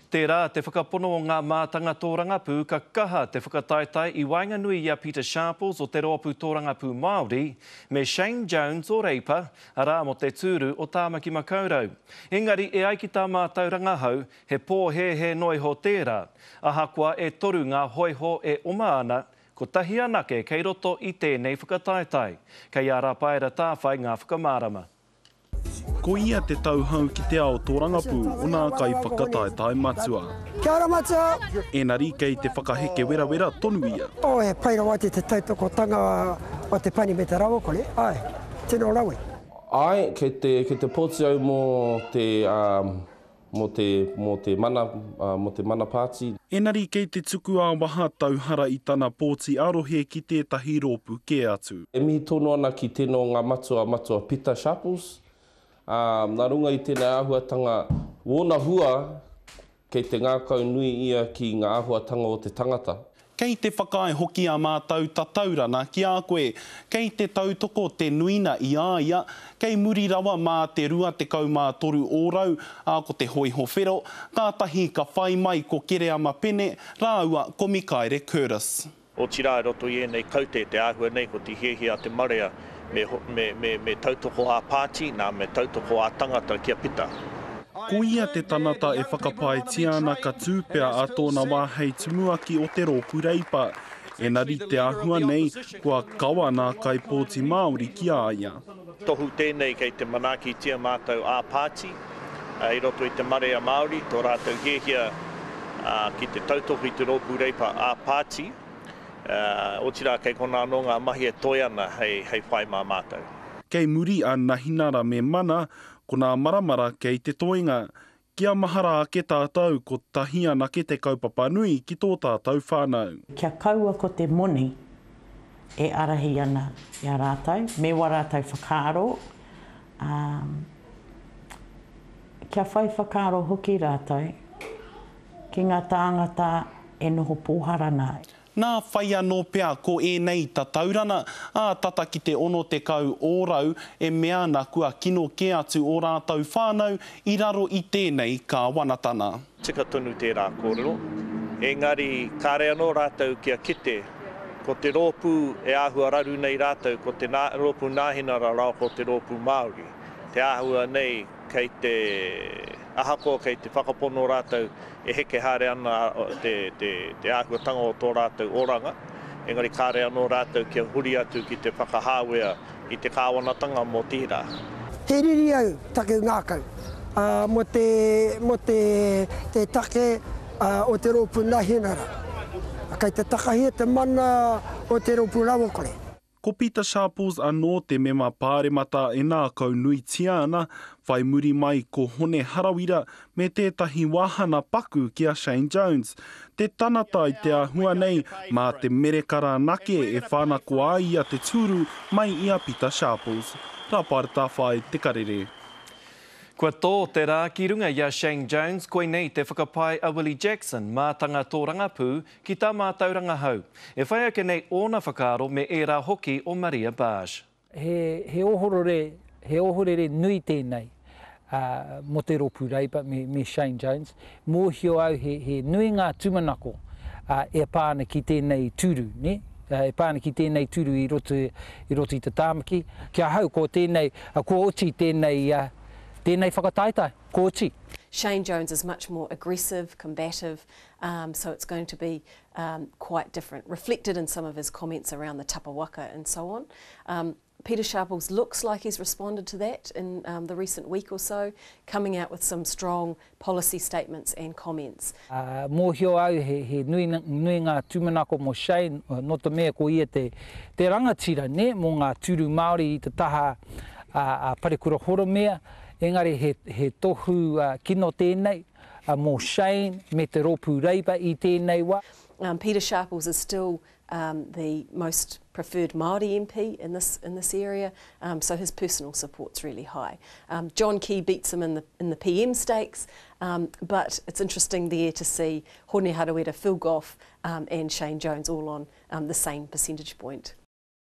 Tērā te whakapono o ngā mātanga tōrangapū ka kaha te whakataetae i waenganui i a Pita Sharples o te Roopu Tōrangapū Māori me Shane Jones o Reipa, arā mō te tūru o Tāmaki Makaurau. Engari e ai ki tā mātau rangahau, he pōhēhē noa iho tērā. Ahakoa e toru ngā hōiho e oma ana, kotahi anake kei roto i tēnei whakataetae. Kei a Rapaera Tāwhai ngā whakamārama. Ko ia te tauhou ki te ao tōrangapū o nā kaiwhakataetae matua. Kia ora matua! Enari kei te whakaheke werawera tonu ia. Oh he pai rawa atu te tautokotanga o te pani me te rawakore, ae, tino rawe. Ae, kei te, kei te poti au mo te, Mō te, mō te mana, mō te mana pāti. Enari kei te tuku ā-waha tauhara i tana pōti ā-rohe ki tētahi rōpū kē atu. E mihi tonu ana ki tēnā o ngā matua, Matua Pita Sharples, ā, nā runga i tēnei āhuatanga, wōna hua, kei te ngākau nui ia ki ngā āhuatanga o te tangata. Kei te whakaae hoki a mātou tataurana ki a koe. Kei te tautoko te nuina i a ia, kei muri rawa mā te 23 ōrau, ā, ko te hōiho whero, kātahi ka whai mai ko Kereama Pene rāua ko Mikaere Curtis. Otirā i roto i ēnei kaute te āhua nei ko te hiahia a te marea me, me, me, me tautoko ā-pāti, nā, me tautoko ā-tangata kia pita. Ko ia te tanata e whakapaetia ana ka tū pea a tōna wā hei tumuaki o te Rōpū Reipa. Enari te āhua nei, kua kawa nā kaipōti Māori ki a ia. Tohu tēnei kei te manaakitia mātou ā-pāti i roto i te marea Māori, tō rātou hiahia ki te tautoko i te Rōpū Reipa ā-pāti. Otirā kei konā anō ngā mahi e toe ana hei whai mā mātou. Kei muri a Nahinara me Mana, ko nā Maramara kei te toenga. Kia mahara ake tātou, kotahi anake te kaupapa nui ki tō tātou whānau. Kia kaua ko te moni e arahi ana i a rātou, me wā rātou whakaaro, ā, kia whai whakaaro hoki rātou ki ngā tāngata e noho pōhara nā. Nā whai anō pea ko ēnei tataurana, ā, tata ki te 60 ōrau e mea ana kua kino kē atu ō rātou whānau i raro i tēnei kāwanatana. Tika tonu tērā kōrero, engari kāre anō rātou kia kite ko te rōpū e āhua raru nei rātou ko te rōpū Nāhinara rawa ko te rōpū Māori. Te āhua nei kei te, ahakoa kei te whakapono rātou e heke haere ana te, te, te āhuatanga o tō rātou oranga, engari kāre anō rātou kia huri atu ki te whakahāwea i te kāwanatanga mō tērā. He riri au taku ngākau mō te, mō te, te take o te Rōpū Nahianara. Kei te takahia te mana o te Rōpū Rawakore. Ko Pita Sharples anō te mema pāremata e nākaunuitia ana, whai muri mai ko Hone Harawira me tētahi wāhana paku ki a Shane Jones. Te tanata i te āhua nei, mā te merekara anake e whanako ai ia te tūru mai i a Pita Sharples. Rāpaera Tāwhai, Te Karere. Kua tō te rā ki runga i a Shane Jones, koinei te whakapae a Willie Jackson, mātanga tōrangapū, ki tā mātau rangahau. E whai ake nei ōna whakaaro me ērā hoki o Maria Barge. He, he ohorore, he ohorere nui tēnei ā, mō te rōpū Reipa me, me Shane Jones. Mōhio au he, he nui ngā tūmanako ā, e pā ana ki tēnei tūru, nē? E pā ana ki tēnei tūru i roto, i roto i te Tāmaki. Ki ahau, ko tēnei, kua oti tēnei, tēnei whakataetae, kua oti. Shane Jones is much more aggressive, combative, um, so it's going to be um, quite different, reflected in some of his comments around the tapawaka and so on. Um, Peter Sharples looks like he's responded to that in um, the recent week or so, coming out with some strong policy statements and comments. Uh, mōhio au he, he nui, nui ngā tūmanako mō Shane, nō te mea ko ia te, te rangatira ne, mō ngā tūru Māori i te taha a, a Parekura Horomia, engari he, he tohu uh, kino tēnei, mō Shane me te rōpū Reipa i tēnei wā. Um, Peter Sharples is still um, the most preferred Māori MP in this, in this area, um, so his personal support's really high. Um, John Key beats him in the, in the PM stakes, um, but it's interesting there to see Hone Harawira, Phil Goff um, and Shane Jones all on um, the same percentage point.